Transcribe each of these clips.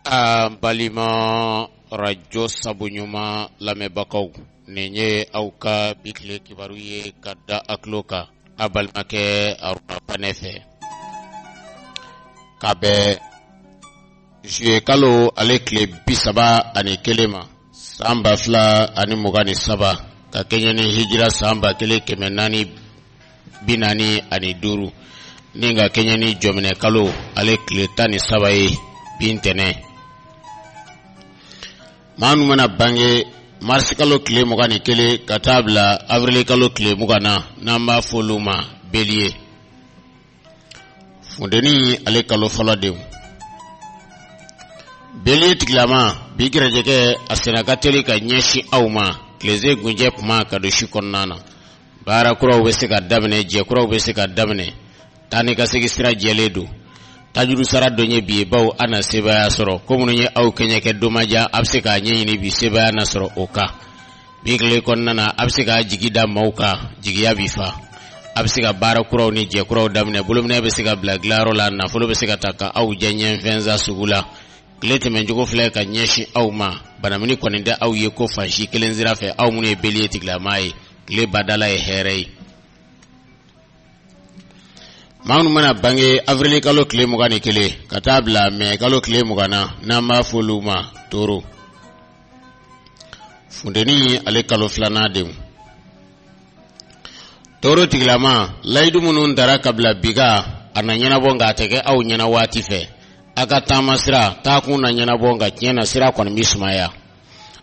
An balima rajo sabu ɲuman lamɛnbagaw, nin ye aw ka bi tile kibaru ye ka da a tulo kan a balimakɛ Aruna Fanɛ fɛ. Ka bɛn juillet kalo ale tile 31 ma san 2023, ka kɛɲɛ ni hijira san 1445, ni ka kɛɲɛ ni jɔminɛ kalo ale tile 13 ye bi ntɛnɛn. Maa minnu mana bange marisi kalo tile 21 ka taa bila avril kalo tile 20 na, n'an b'a fɔ olu ma bélier, funteni ale kalo fɔlɔ denw. Bélier tigilama, bi gɛrɛjɛgɛ a senna ka teli ka ɲɛsin aw ma tilesen kuncɛ kuma ka don su kɔnɔna na. Baara kuraw bɛ se ka daminɛ, jɛ kuraw bɛ se ka daminɛ, taa ni ka segin sira jɛlen don. Tajuru sara don ye bi ye, bawo a na sebaaya sɔrɔ. Ko minnu ye aw kɛɲɛkɛ don ma ja, a bɛ se k'a ɲɛɲini bi, sebaaya na sɔrɔ o kan. Bi tile kɔnɔna na, a bɛ se k'a jigi da maaw kan, jigiya bi fa. A bɛ se ka baara kuraw ni jɛ kuraw daminɛ, bolominɛ bɛ se ka bila dilanyɔrɔ la, nafolo bɛ se ka ta ka aw jɛ ɲɛfɛnsa sugu la. Tile tɛmɛncogo filɛ ka ɲɛsin aw ma, banamini kɔni tɛ aw ye ko fan si kelen sira fɛ. Aw minnu ye bélier tigilamaa ye, tile badala ye hɛrɛ ye. Maa minnu mana bange avril kalo tile 21 ka taa bila mai kalo tile 20 na, n'an b'a fɔ olu ma taureau, funteni ale kalo filanan denw. Taureau tigilama, layidu minnu tara ka bila bi kan, a na ɲɛnabɔ, nka a tɛ kɛ aw ɲɛna waati fɛ. A ka taama sira taakun na ɲɛnabɔ, nka tiɲɛ na sira kɔni bɛ sumaya.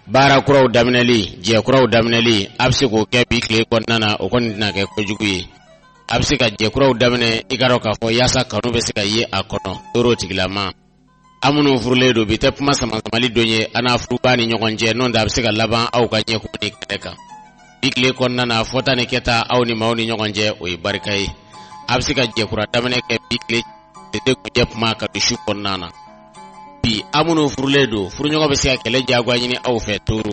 Baara kuraw daminɛli, jɛ kuraw daminɛli, a bɛ se k'o kɛ bi tile kɔnɔna na, o kɔni tɛna kɛ kojugu ye. A bɛ se ka jɛ kuraw daminɛ, i ka dɔn k'a fɔ yaasa kanu bɛ se ka ye a kɔnɔ. Taureau tigilama, an minnu furulen don, bi tɛ kuma samasamali don ye an n'a furubaa ni ɲɔgɔn cɛ, n'o tɛ a bɛ se ka laban aw ka ɲɛkumu ni kɛlɛ kan. Bi tile kɔnɔna na, fɔta ni kɛta aw ni maaw ni ɲɔgɔn cɛ, o ye barika ye. A bɛ se ka jɛkura daminɛ kɛ bi tile kuncɛ kuma ka don su kɔnɔna na. Bi aw minnu furulen don, furuɲɔgɔn bɛ se ka kɛlɛ diyagoya ɲini aw fɛ taureau,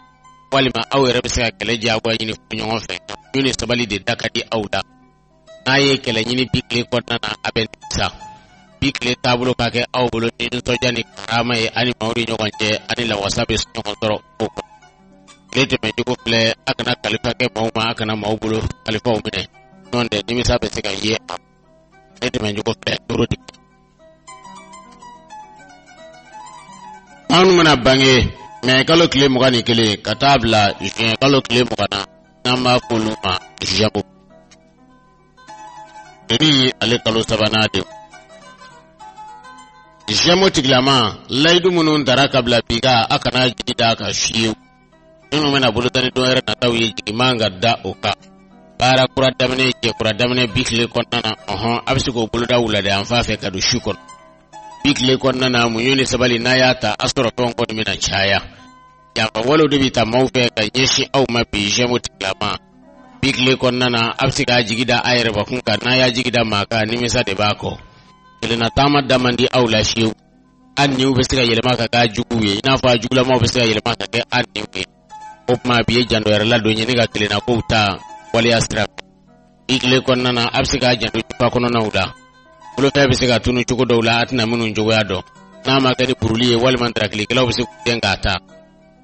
walima aw yɛrɛ bɛ se ka kɛlɛ diyagoya ɲini furuɲɔgɔn fɛ. Muɲu ni sabali de da ka di aw la. N'a ye kɛlɛ ɲini bi tile kɔnɔna na, a bɛ nimisa. Bi tile taabolo ka kɛ aw bolo ni nisɔndiya ni karama ye ani maaw ni ɲɔgɔn cɛ, ani lawasa bɛ ɲɔgɔn sɔrɔ o kɔnɔ. Tile tɛmɛcogo filɛ, a kana kalifa kɛ maaw ma, a kana maaw bolo kalifaw minɛ, n'o tɛ nimisa bɛ se ka ye a. Tile tɛmɛcogo filɛ taureau tigi. Minnu mana bange mɛ kalo tile 21 ka taa bila juin kalo tile 20 na, n'an b'a fɔ olu ma Gémeaux, ni ale kalo sabanan de. Gémeaux tigilama, layidu minnu tara ka bila bi kan, a kana jigi da kan fiyewu. Minnu bɛna boloda ni don wɛrɛ nataw ye, jigi man ka da o kan. Baara kura daminɛ, jɛ kura daminɛ bi tile kɔnɔna na, ɔhɔn, a bɛ se k'o boloda wulada yanfan fɛ ka don su kɔnɔ. Bi tile kɔnɔna na, muɲu ni sabali n'a y'a ta, a sɔrɔ fɛnw kɔni bɛna caya. Janfa walew de bɛ taa maaw fɛ ka ɲɛsin aw ma bi Gémeaux tigilama. Bi tile kɔnɔna na, a bɛ se k'a jigi da a yɛrɛbakun kan, n'a y'a jigi da maa kan, nimisa de b'a kɔ. Kelenna taama da man di aw la fiyewu. A niw bɛ se ka yɛlɛma ka k'a juguw ye, i n'a fɔ a jugulamaw bɛ se ka yɛlɛma ka kɛ a niw ye. O tuma bi ye janto yɛrɛ la don ye ne ka kelenna kow ta waleya sira fɛ. Bi tile kɔnɔna na, a bɛ se k'a janto jufa kɔnɔnaw la. Bolofɛn bɛ se ka tunu cogo dɔw la, a tɛna minnu cogoya dɔn. N'a ma kɛ ni buruli ye walima darakilikɛlaw bɛ se k'u dɛn k'a ta.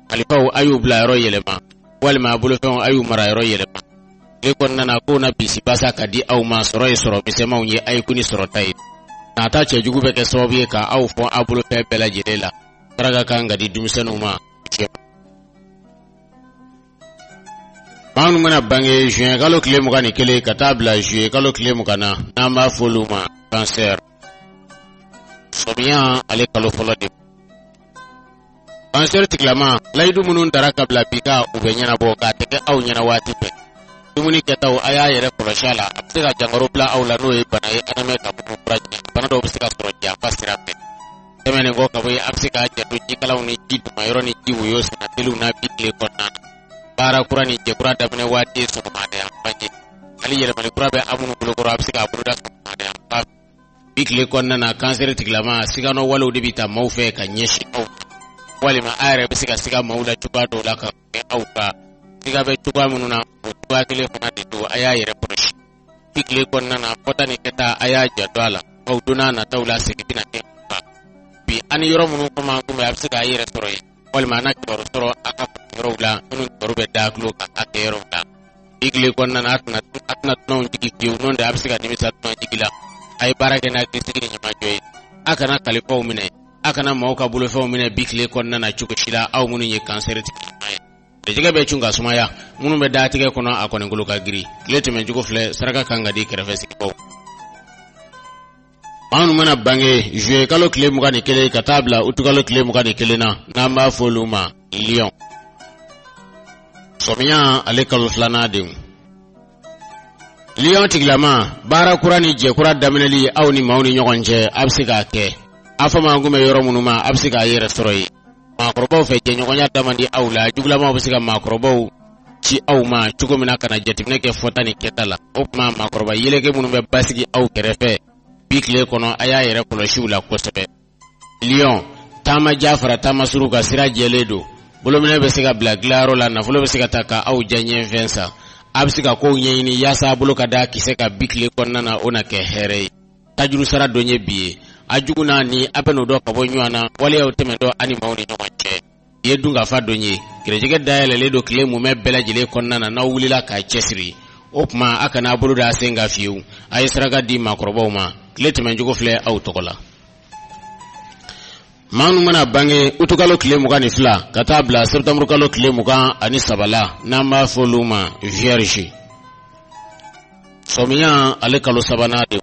Kalifaw a y'u bila yɔrɔ yɛlɛma, walima bolofɛnw a y'u mara yɔrɔ yɛlɛma. Tile kɔnɔna na, kow na bisi basa ka di aw ma, sɔrɔ ye sɔrɔ misɛnmanw ye, a ye kun ni sɔrɔta ye. Nata cɛjugu bɛ kɛ sababu ye ka aw fɔ aw bolofɛn bɛɛ lajɛlen la. Saraka kan ka di denmisɛnninw ma. Maa minnu mana bange juin kalo tile 21 ka taa bila juillet kalo tile 20 na, n'an b'a fɔ olu ma cancer, sɔmiya ale kalo fɔlɔ de. Cancer tigilama, layidu minnu tara ka bila bi kan, u bɛ ɲɛnabɔ, k'a tɛ kɛ aw ɲɛna waati bɛɛ. Dumuni kɛtaw, a y'a yɛrɛ kɔlɔsi a la, a bɛ se ka jankaro bila aw la, n'o ye bana ye an bɛ ka minnu fura ɲini. Bana dɔw bɛ se ka sɔrɔ janfa sira fɛ. Tɛmɛnen kɔ ka bɔ yen, a bɛ se k'a janto jikalanw ni ji dumayɔrɔ ni ji woyo sennateliw na bi tile kɔnɔna na. Baara kura ni jɛ kura daminɛ waati ye sɔgɔmada yanfan ye. Hali yɛlɛmali kura bɛ aw minnu bolokɔrɔ, a bɛ se k'a boloda sɔgɔmada yanfan fɛ. Bi tile kɔnɔna na, kansɛri tigilama, siganɔ walew de bɛ taa maaw fɛ ka ɲɛsin aw ma, walima a yɛrɛ bɛ se ka siga maaw la cogoya dɔw la ka kɛ aw kan. Siga bɛ cogoya minnu na, o cogoya kelen fana de don, a y'a yɛrɛ kɔlɔsi. Bi tile kɔnɔna na, fɔta ni kɛta, a y'a janto a la, aw don n'a nataw la, segin bɛna kɛ kan. Bi an ni yɔrɔ minnu kɔma kunbɛn, a bɛ se k'a yɛrɛ sɔrɔ yen, walima a na kibaru sɔrɔ a ka yɔrɔw la minnu kibaru bɛ da tulo kan a kɛ yɔrɔw la. Bi tile kɔnɔna na, a tɛna dunanw jigi fiyewu, n'o tɛ a bɛ se ka nimisa dunan jigi la. A ye baara kɛ n'a hakilisigi ni ɲɛmajɔ ye. A kana kalifaw minɛ, a kana maaw ka bolofɛnw minɛ bi tile kɔnɔna na cogo si la, aw minnu ye kansɛri tigilama ye. Garijɛgɛ bɛ cun ka sumaya, minnu bɛ datigɛ kɔnɔ, a kɔni kolo ka girin. Tile tɛmɛcogo filɛ, saraka kan ka di kɛrɛfɛ sigibaw. Maa minnu mana bange juillet kalo tile 21 ka taa bila utu kalo tile 21 na, n'an b'a fɔ olu ma lion, sɔmiya ale kalo filanan denw. Lion tigilama, baara kura ni jɛ kura daminɛli aw ni maaw ni ɲɔgɔn cɛ, a bɛ se k'a kɛ. A fa maa kun bɛ yɔrɔ minnu ma, a bɛ se k'a yɛrɛ sɔrɔ yen. Maakɔrɔbaw fɛ jɛɲɔgɔnya da man di aw la. Jugulamaw bɛ se ka maakɔrɔbaw ci aw ma cogo min na ka na jateminɛ kɛ fɔta ni kɛta la. O tuma, maakɔrɔba yeleke minnu bɛ basigi aw kɛrɛfɛ bi tile kɔnɔ, a y'a yɛrɛ kɔlɔsi u la kosɛbɛ. Lion, taama jafara taamasuru ka sira jɛlen don. Bolominɛ bɛ se ka bila dilanyɔrɔ la, nafolo bɛ se ka ta ka aw diyaɲɛfɛn san. A bɛ se ka kow ɲɛɲini yaasa a bolo ka da kisɛ kan bi tile kɔnɔna na, o na kɛ hɛrɛ ye. Tajuru sara don ye bi ye. A jugu n'a ni a bɛ n'o dɔn ka bɔ ɲɔgɔn na, waleyaw tɛmɛntɔ a ni maaw ni ɲɔgɔn cɛ. Bi ye dunkafa don ye. Garijɛgɛ dayɛlɛlen don tile mumɛ bɛɛ lajɛlen kɔnɔna na n'aw wulila k'a cɛsiri. O tuma, a kana a bolo da a sen kan fiyewu. A ye saraka di maakɔrɔbaw ma. Tile tɛmɛncogo filɛ aw tɔgɔ la. Maa minnu mana bange utukalo tile 22 ka taa bila sɛtanburukalo tile 23 la, n'an b'a fɔ olu ma vierge, sɔmiya ale kalo sabanan de.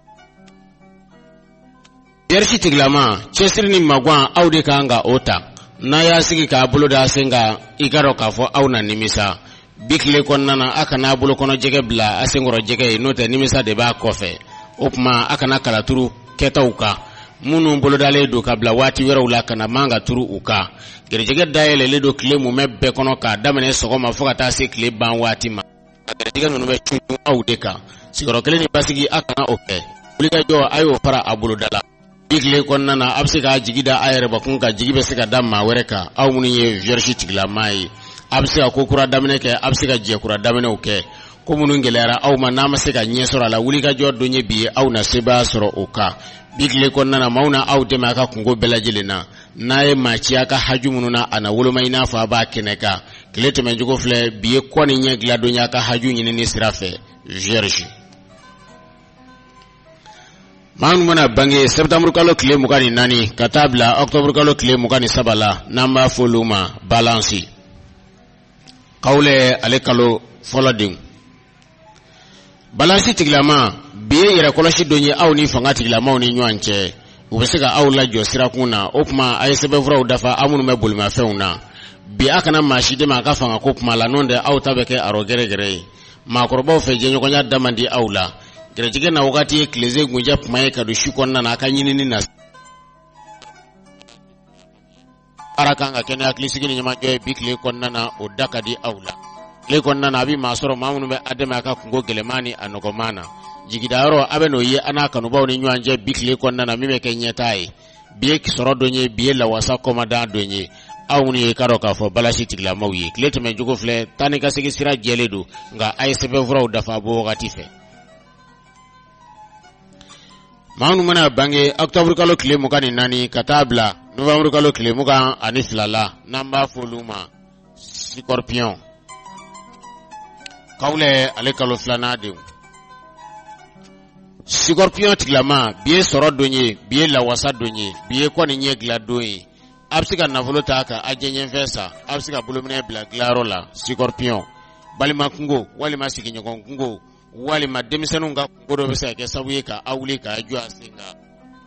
Vierge tigilama, cɛsiri ni magwan, aw de kan ka o ta. N'a y'a sigi k'a bolo da sen kan, i ka dɔn k'a fɔ aw na nimisa. Bi tile kɔnɔna na, a kana a bolo kɔnɔ jɛgɛ bila a senkɔrɔ jɛgɛ ye, n'o tɛ nimisa de b'a kɔfɛ. O tuma, a kana kala turu kɛtaw kan minnu bolodalen don ka bila waati wɛrɛw la, kana man ka turu u kan. Garijɛgɛ dayɛlɛlen don tile mumɛ bɛɛ kɔnɔ, k'a daminɛ sɔgɔma fo ka taa se tile ban waati ma. A garijɛgɛ ninnu bɛ cun aw de kan. Sigiyɔrɔ kelen ni basigi, a kana o kɛ. Wulikajɔ, a y'o fara a boloda la. Bi tile kɔnɔna na, a bɛ se k'a jigi da a yɛrɛbakun kan, jigi bɛ se ka da maa wɛrɛ kan. Aw minnu ye vierge tigilama ye, a bɛ se ka ko kura daminɛ kɛ, a bɛ se ka jɛ kura daminɛw kɛ. Ko minnu gɛlɛyara aw ma, n'a ma se ka ɲɛ sɔrɔ a la, wulikajɔ don ye bi ye, aw na sebaaya sɔrɔ o kan. Bi tile kɔnɔna na, maaw na aw dɛmɛ a ka kunko bɛɛ lajɛlen na. N'a ye maa ci a ka haju minnu na, a na woloma i n'a fɔ a b'a kɛnɛ kan. Tile tɛmɛncogo filɛ, bi ye kɔ ni ɲɛ dilan don ye a ka haju ɲinini sira fɛ, vierge. Maa minnu mana bange sɛtanburu kalo tile 24 ka taa bila ɔkutɔburu kalo tile 23 la, n'an b'a fɔ olu ma balansi, kawulɛ ale kalo fɔlɔ denw. Balansi tigilama, bi ye yɛrɛkɔlɔsi don ye aw ni fanga tigilamaw ni ɲɔgɔn cɛ. U bɛ se ka aw lajɔ sirakun na. O tuma, a ye sɛbɛnfuraw dafa, aw minnu bɛ bolimafɛnw na. Bi, a kana maa si dɛmɛ a ka fangako kuma la, n'o tɛ aw ta bɛ kɛ arɔ gɛrɛgɛrɛ ye. Maakɔrɔbaw fɛ jɛɲɔgɔnya da man di aw la. Garijɛgɛ na wagati ye tilesen kuncɛ kuma ye ka don su kɔnɔna na a ka ɲinini na. Baara kan ka kɛ ni hakilisigi ni ɲɛmajɔ ye bi tile kɔnɔna na, o da ka di aw la. Tile kɔnɔna na, a bɛ maa sɔrɔ, maa minnu bɛ a dɛmɛ a ka kunko gɛlɛman ni a nɔgɔman na. Jigidayɔrɔ, a bɛ n'o ye a n'a kanubaw ni ɲɔgɔn cɛ bi tile kɔnɔna na, min bɛ kɛ ɲɛtaa ye. Bi ye sɔrɔ don ye, bi ye lawasa kɔmadan don ye, aw minnu ye k'a dɔn k'a fɔ balasi tigilamaw ye. Tile tɛmɛncogo filɛ, taa ni ka segin sira jɛlen don, nka a ye sɛbɛnfuraw dafa bɔ wagati fɛ. Maa minnu mana bange ɔkutɔburu kalo tile 24 ka taa bila nowanburu kalo tile 22 la, n'an b'a fɔ olu ma scorpion, kawulɛ ale kalo filanan denw. Scorpion tigilama, bi ye sɔrɔ don ye, bi ye lawasa don ye, bi ye kɔ ni ɲɛ dilan don ye. A bɛ se ka nafolo ta ka a jɛɲɛfɛn san, a bɛ se ka bolominɛ bila dilanyɔrɔ la. Scorpion, balima kunko walima sigiɲɔgɔn kunko walima denmisɛnninw ka kunko dɔ bɛ se ka kɛ sababu ye ka aw wuli k'a jɔ a sen kan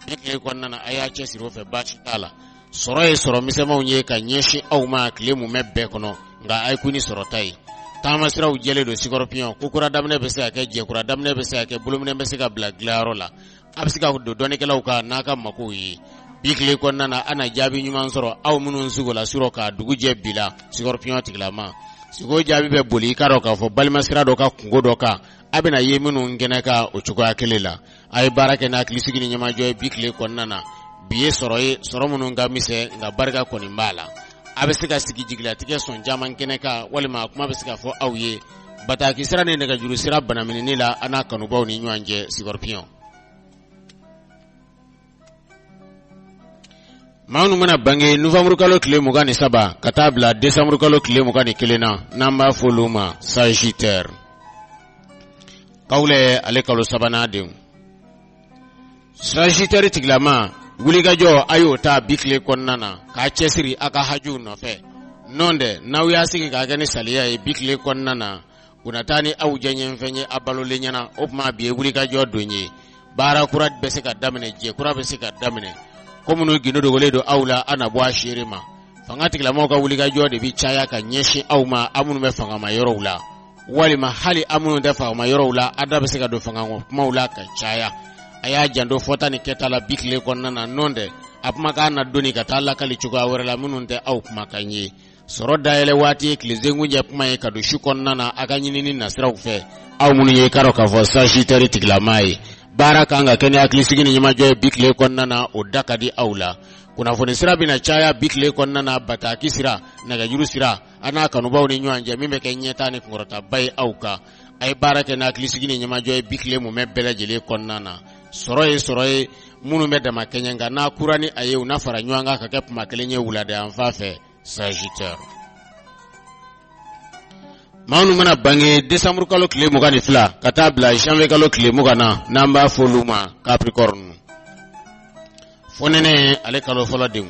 bi tile kɔnɔna na. A y'a cɛsiri o fɛ, baasi t'a la. Sɔrɔ ye sɔrɔ misɛnmanw ye ka ɲɛsin aw ma tile mumɛ bɛɛ kɔnɔ, nka a ye kun ni sɔrɔta ye. Taamasiraw jɛlen don, scorpion. Ko kura daminɛ bɛ se ka kɛ, jɛkura daminɛ bɛ se ka kɛ, bolominɛ bɛ se ka bila dilanyɔrɔ la. A bɛ se ka don dɔnnikɛlaw kan n'a ka makow ye. Bi tile kɔnɔna na, a na jaabi ɲuman sɔrɔ, aw minnu sugola surɔ k'a dugu jɛ bi la. Scorpion tigilama, sugo jaabi bɛ boli i k'a dɔn k'a fɔ balimasira dɔ ka kunko dɔ kan, a bɛna ye minnu kɛnɛ kan o cogoya kelen la. A ye baara kɛ n'a hakilisigi ni ɲɛmajɔ ye bi tile kɔnɔna na. Bi ye sɔrɔ ye, sɔrɔ minnu ka misɛn, nka barika kɔni b'a la. A bɛ se ka sigi jigilatigɛ sɔn caman kɛnɛ kan, walima a kuma bɛ se ka fɔ aw ye bataki sira ni nɛgɛjuru sira banaminini la a n'a kanubaw ni ɲɔgɔn cɛ, scorpion. Maa minnu mana bange nowanburukalo tile 23 ka taa bila desanburukalo tile 21 na, n'an b'a fɔ olu ma Sagittaire. Kawulɛ ale kalo sabanan denw. Sagittaire tigilama wulikajɔ a y'o ta bi tile kɔnɔna na k'a cɛsiri a ka hajuw nɔfɛ. Nɔntɛ n'aw y'a sigi k'a kɛ ni saliya ye bi tile kɔnɔna na, u na taa ni aw jɛɲɛfɛn ye a balolen ɲɛna. O tuma bi ye wulikajɔ don ye. Baara kura bɛ se ka daminɛ, jɛ kura bɛ se ka daminɛ, ko minnu gindo dogolen don aw la, a na bɔ a seere ma. Fanga tigilamɔgɔw ka wulikajɔ de bɛ caya ka ɲɛsin aw ma, aw minnu bɛ fangama yɔrɔw la, walima hali aw minnu tɛ fangama yɔrɔw la, a da bɛ se ka don fangako kumaw la ka caya. A y'a janto fɔta ni kɛta la bi tile kɔnɔna na, nɔntɛ a kumakan na doni ka taa lakali cogoya wɛrɛ la minnu tɛ aw kumakan ye. Sɔrɔ dayɛlɛ waati ye tile senkuncɛ kuma ye ka don su kɔnɔna na a ka ɲinini nasiraw fɛ. Aw minnu ye k'a dɔn k'a fɔ Sagittaire tigilama ye, baara kan ka kɛ ni hakilisigi ni ɲɛmajɔ ye bi tile kɔnɔna na, o da ka di aw la. Kunnafoni sira bɛna caya bi tile kɔnɔna na, bataki sira, nɛgɛjuru sira, a n'a kanubaw ni ɲɔgɔn cɛ, min bɛ kɛ ɲɛtaa ni kunkɔrɔtaba ye aw kan. A ye baara kɛ ni hakilisigi ni ɲɛmajɔ ye bi tile mumɛ bɛɛ lajɛlen kɔnɔna na. Sɔrɔ ye sɔrɔ ye minnu bɛ dama kɛɲɛ, nka n'a kura ni a ye, u na fara ɲɔgɔn kan ka kɛ kuma kelen ye wulada yanfan fɛ. Sagittaire. Maa minnu mana bange décembre kalo tile 22 ka taa bila janvier kalo tile 20 na, n'an b'a fɔ olu ma Capricorne. Fonɛnɛ ale kalo fɔlɔ denw.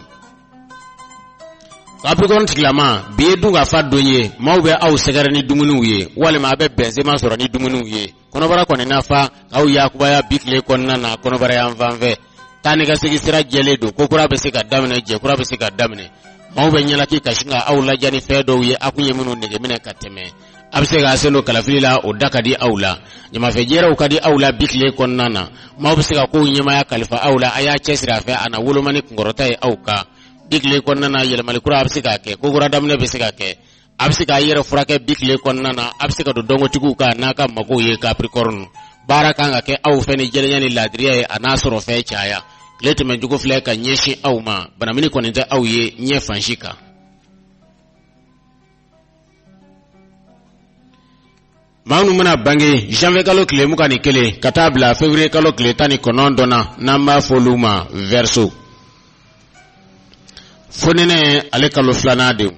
Capricorne tigilama, bi ye dun ka fa don ye, maaw bɛ aw sɛgɛrɛ ni dumuniw ye, walima a bɛ bɛnsenma sɔrɔ ni dumuniw ye. Kɔnɔbara kɔni na fa k'aw yakubaya bi tile kɔnɔna na kɔnɔbara yan fan fɛ. Taa ni ka segin sira jɛlen don, ko kura bɛ se ka daminɛ, jɛ kura bɛ se ka daminɛ. Maaw bɛ ɲɛnaki ka sin ka aw ladiya ni fɛn dɔw ye, a kun ye minnu nege minɛ ka tɛmɛ. A bɛ se k'a sen don kalafili la, o da ka di aw la. Ɲamafɛnjɛrɛw ka di aw la bi tile kɔnɔna na. Maaw bɛ se ka kow ɲɛmaaya kalifa aw la, a y'a cɛsiri a fɛ, a na woloma ni kunkɔrɔta ye aw kan. Bi tile kɔnɔna na, yɛlɛmali kura a bɛ se ka kɛ, ko kura daminɛ bɛ se ka kɛ. A bɛ se k'a yɛrɛ furakɛ bi tile kɔnɔna na, a bɛ se ka don dɔnkotigiw kan n'a ka magow ye. Capricorne, baara kan ka kɛ aw fɛ ni jɛlenya ni laadiriya ye, a n'a sɔrɔ fɛn caya. Tile tɛmɛncogo filɛ ka ɲɛsin aw ma, banamini kɔni tɛ aw ye ɲɛ fan si kan. Maa minnu mana bange janvier kalo tile 21 ka taa bila février kalo tile 19 na, n'an b'a fɔ olu ma Verseau. Fonɛnɛ ale kalo filanan denw.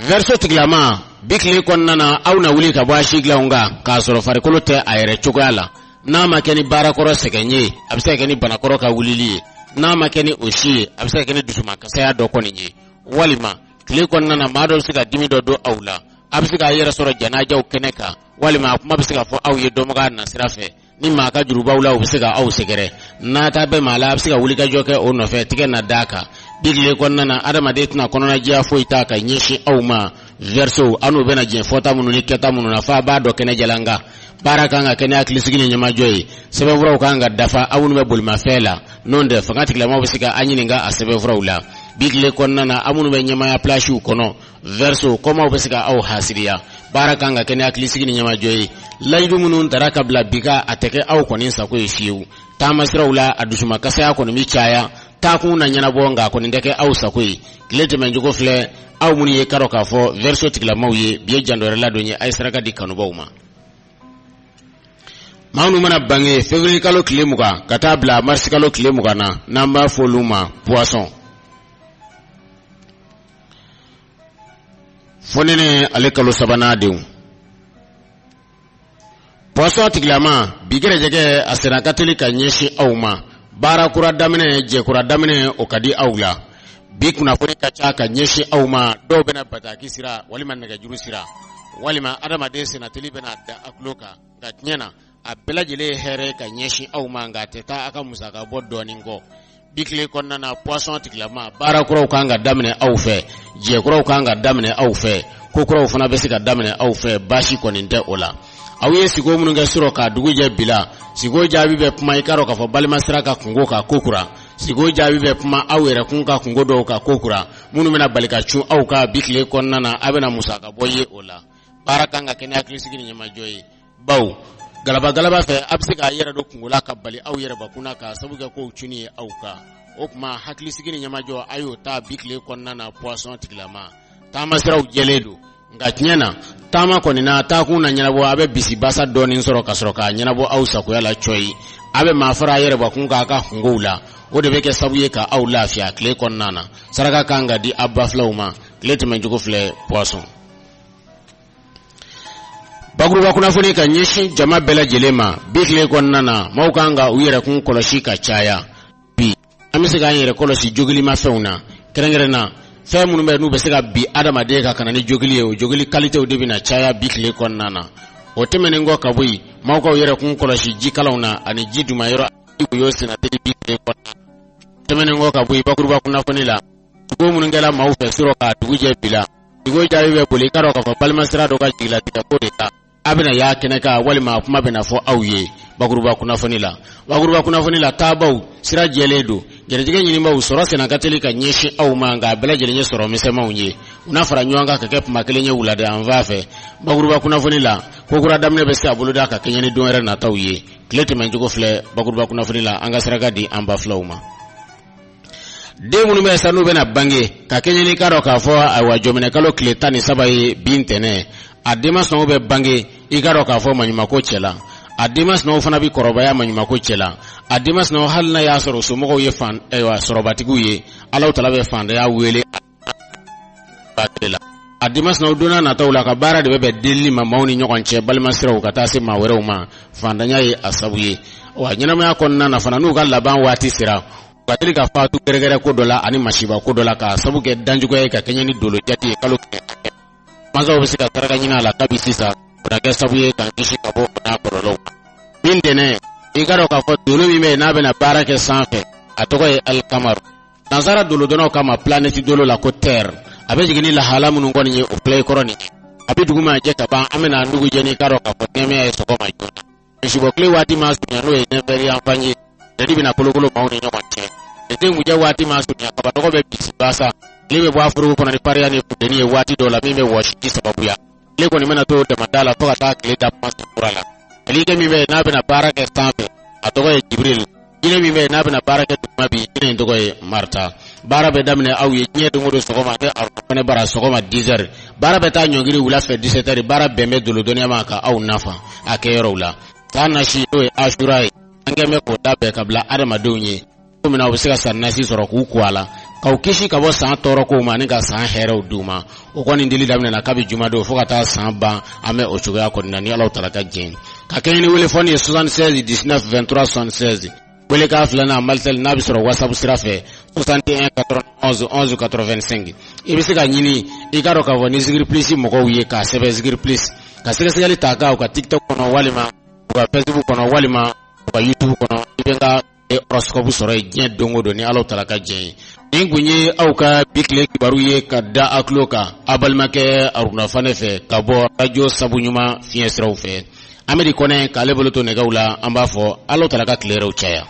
Verseau tigilama, bi tile kɔnɔna na, aw na wuli ka bɔ a sigilanw kan k'a sɔrɔ farikolo tɛ a yɛrɛ cogoya la. N'a ma kɛ ni baarakɔrɔ sɛgɛn ye, a bɛ se ka kɛ ni banakɔrɔ ka wulili ye. N'a ma kɛ ni o si ye, a bɛ se ka kɛ ni dusumakasaya dɔ kɔni ye. Walima tile kɔnɔna na, maa dɔ bɛ se ka dimi dɔ don aw la. A bɛ se k'a yɛrɛ sɔrɔ janajaw kɛnɛ kan, walima a kuma bɛ se ka fɔ aw ye dɔnbaga nasira fɛ. Ni maa ka juru b'aw la, u bɛ se ka aw sɛgɛrɛ. N'a ta bɛ maa la, a bɛ se ka wulikajɔ kɛ o nɔfɛ, tigɛ na d'a kan. Bi tile kɔnɔna na, adamaden tɛna kɔnɔnajɛya foyi ta ka ɲɛsin aw ma. Verseau, aw n'u bɛna jɛ fɔta minnu ni kɛta minnu na, f'a b'a dɔn kɛnɛ jalan kan. Baara kan ka kɛ ni hakilisigi ni ɲɛmajɔ ye. Sɛbɛnfuraw kan ka dafa aw minnu bɛ bolimafɛn la, n'o tɛ fanga tigilamaw bɛ se ka an ɲininka a sɛbɛnfuraw la. Bi tile kɔnɔna na, aw minnu bɛ ɲɛmaaya pilasiw kɔnɔ, Verseau, kɔmaw bɛ se ka aw hasiriya. Baara kan ka kɛ ni hakilisigi ni ɲɛmajɔ ye. Layidu minnu tara ka bila bi ka, a tɛ kɛ aw kɔni sago ye fiyewu. Taamasiraw la, a dusumakasaya kɔni bɛ caya. Taakun na ɲɛnabɔ, nka a kɔni tɛ kɛ aw sago ye. Tile tɛmɛncogo filɛ, aw minnu ye k'a dɔn k'a fɔ Verseau tigilamaw ye, bi ye jandɔrɛla don ye, a ye saraka di kanubaw ma. Maa minnu mana bange février kalo tile 20 ka taa bila mars kalo tile 20 na, n'an b'a fɔ olu ma poisson. Fonɛnɛ ale kalo sabanan denw. Poisson tigilama, bi gɛrɛjɛgɛ a senna ka teli ka ɲɛsin aw ma. Baara kura daminɛ, jɛ kura daminɛ, o ka di aw la. Bi kunnafoni ka ca ka ɲɛsin aw ma. Dɔw bɛna bataki sira walima nɛgɛjuru sira, walima adamaden sennateli bɛna da a tulo kan. Nka tiɲɛ na, a bɛɛ lajɛlen ye hɛrɛ ka ɲɛsin aw ma, nka a tɛ taa a ka musaka bɔ dɔɔnin kɔ. Bi tile kɔnɔna na, poisson tigilama, baara kuraw kan ka daminɛ aw fɛ, jɛ kuraw kan ka daminɛ aw fɛ, ko kuraw fana bɛ se ka daminɛ aw fɛ, baasi kɔni tɛ o la. Aw ye siko minnu kɛ surɔ k'a dugu jɛ bi la, siko jaabi bɛ kuma i k'a dɔn k'a fɔ balima sira ka kunko kan ko kura. Siko jaabi bɛ kuma aw yɛrɛ kun ka kunko dɔw kan ko kura, minnu bɛna bali ka cun aw kan bi tile kɔnɔna na, a bɛna musaka bɔ ye o la. Baara kan ka kɛ ni hakilisigi ni ɲɛmajɔ ye, bawo galaba galaba fɛ a bɛ se k'a yɛrɛ don kunko la ka bali aw yɛrɛ bakun na k'a sabu kɛ kow cunni ye aw kan. O tuma hakilisigi ni ɲɛmajɔ, a y'o ta bi tile kɔnɔna na. Poisson tigilama, taamasiraw jɛlen don, nka tiɲɛ na, taama kɔni na, taakun na ɲɛnabɔ, a bɛ bisibasa dɔɔnin sɔrɔ ka sɔrɔ k'a ɲɛnabɔ aw sagoya la cɔyi. A bɛ maa fara a yɛrɛbakun k'a ka kunkow la, o de bɛ kɛ sabu ye ka aw lafiya tile kɔnɔna na. Saraka kan ka di a ba filaw ma. Tile tɛmɛncogo filɛ poisson. Bakuruba kunnafoni ka ɲɛsin jama bɛɛ lajɛlen ma bi tile kɔnɔna na, maaw kan ka u yɛrɛkun kɔlɔsi ka caya. Bi an bɛ se k'an yɛrɛ kɔlɔsi jogilimafɛnw na, kɛrɛnkɛrɛn na fɛn minnu bɛ n'u bɛ se ka bin adamaden kan ka na ni jogili ye, o jogili kalitew de bɛna caya bi tile kɔnɔna na. O tɛmɛnen kɔ ka bɔ yen, maaw k'aw yɛrɛkun kɔlɔsi jikalanw na ani ji dumayɔrɔ woyo senna teli bi tile kɔnɔna na. Tɛmɛnen kɔ ka bɔ yen, bakuruba kunnafoni la, sugo minnu kɛra maaw fɛ surɔ k'a dugu jɛ bi la, sugo jaabi bɛ boli i k'a dɔn k'a fɔ balimasira dɔ ka jigilatigɛ ko de la. A bɛna y'a kɛnɛ kan walima a kuma bɛna fɔ aw ye bakuruba kunnafoni la. Bakuruba kunnafoni la, taabaw sira jɛlen don, gɛrɛjɛgɛ ɲinibaw sɔrɔ senna ka teli ka ɲɛsin aw ma, nka a bɛɛ lajɛlen ye sɔrɔ misɛnmanw ye, u na fara ɲɔgɔn kan ka kɛ kuma kelen ye wulada yanfan fɛ. Bakuruba kunnafoni la, ko kura daminɛ bɛ se a boloda ka kɛɲɛ ni don wɛrɛ nataw ye. Tile tɛmɛncogo filɛ bakuruba kunnafoni la. An ka saraka di an ba filaw ma. Den minnu bɛ sa n'u bɛna bange ka kɛɲɛ n'i k'a dɔn k'a fɔ ayiwa jɔminɛkalo tile 13 ye bi ntɛnɛn, a denmasinaw bɛ bange i k'a dɔn k'a fɔ maɲumako cɛ la, a denmasinaw fana bɛ kɔrɔbaya maɲumako cɛ la. A denmasinaw, hali n'a y'a sɔrɔ somɔgɔw ye fan ayiwa sɔrɔbatigiw ye, Alahu tala bɛ fantanya wele la. A denmasinaw donna nataw la ka baara de bɛ bɛn delili ma maaw ni ɲɔgɔn cɛ, balimasiraw ka taa se maa wɛrɛw ma. Fantanya ye a sabu ye wa ɲɛnamaya kɔnɔna na fana, n'u ka laban waati sera, u ka teli ka faatu gɛrɛgɛrɛ ko dɔ la ani masiba ko dɔ la, k'a sabu kɛ danjuguya ye ka kɛɲɛ ni dolo jate ye kalo kɛmɛ. Mansaw bɛ se ka saraka ɲini a la kabi sisan, o na kɛ sabu ye k'an kisi ka bɔ o n'a kɔlɔlɔw ma. Bi ntɛnɛn, i k'a dɔn k'a fɔ dolo min bɛ yen n'a bɛna baara kɛ sanfɛ, a tɔgɔ ye Alikamaru. Nansara dolodɔnnaw kama planète dolo la ko Terre. A bɛ jigin ni lahala minnu kɔni ye, o filɛ i kɔrɔ nin ye. A bɛ dugu maa jɛ ka ban, an bɛna dugu jɛ n'i k'a dɔn k'a fɔ nɛɛmaya ye sɔgɔma joona. Misibɔ tile waati maa surunya, n'o ye neuf heures yanfan ye, tile bɛna kolokolo maaw ni ɲɔgɔn cɛ. Tile kuncɛ waati maa surunya, kabanɔgɔ bɛ bisi basa, tile bɛ bɔ a foroko kɔnɔ ni farinya ni funteni ye waati dɔw la min bɛ wɔsiji sababuya. Tile kɔni bɛna to damada la fo ka taa tile da kuma kura la. Malikɛ min bɛ yen n'a bɛna baara kɛ sanfɛ, a tɔgɔ ye Jibril. Jinɛ min bɛ yen n'a bɛna baara kɛ duguma bi, jinɛ in tɔgɔ ye Marita. Baara bɛ daminɛ aw ye diɲɛ don o don sɔgɔma ne Aruna fana bara sɔgɔma 10 heures. Baara bɛ taa ɲɔngiri wula fɛ 17 heures. Baara bɛn bɛ dolo dɔnniya ma ka aw nafa a kɛyɔrɔw la. San nasi, n'o ye Asura ye, an kɛn bɛ k'o labɛn ka bila adamadenw ye cogo min na u bɛ se ka san nasi sɔrɔ k'u ko a la, k'aw kisi ka bɔ san tɔɔrɔkow ma ani ka san hɛrɛw d'u ma. O kɔni dili daminɛna kabi jumadon fo ka taa san ban, an bɛ o cogoya kɔni na ni Alahu tala ka jɛn. Ka kɛɲɛ ni wele fɔni ye 76 19 23 76. Welekan filanan Malitel, n'a bɛ sɔrɔ WhatsApp sira fɛ, 61 91 11 85. I bɛ se ka ɲini i k'a dɔn k'a fɔ ni Zikiri Plus mɔgɔw ye k'a sɛbɛn Zikiri Plus ka sɛgɛsɛgɛli ta kan u ka TikTok kɔnɔ walima u ka Facebook kɔnɔ walima u ka YouTube kɔnɔ, i bɛ n ka horoscope sɔrɔ yen diɲɛ don o don ni Alahu tala ka jɛn ye. Nin kun ye aw ka bi tile kibaru ye ka da a tulo kan aw balimakɛ Aruna Fanɛ fɛ ka bɔ radio sabu ɲuman fiɲɛ siraw fɛ. Amedi Kɔnɛ k'ale bolo to nɛgɛw la, an b'a fɔ Alahu tala ka tile yɛrɛw caya.